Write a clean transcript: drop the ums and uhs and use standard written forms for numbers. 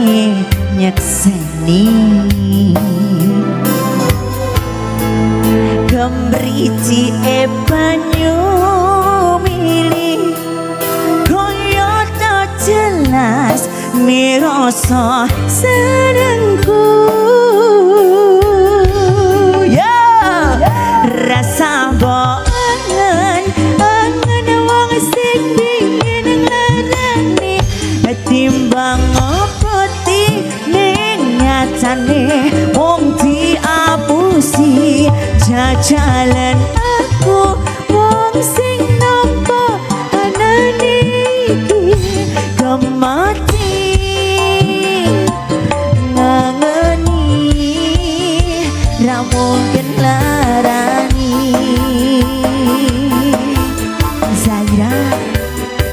Rasane nyekseni gemricike banyu mili kaya tak jelas mirasa senengku ya rasa mbok angen angen wong sing pingin nglarani timbang ngopoti ning nyatane wong diapusi jajalan.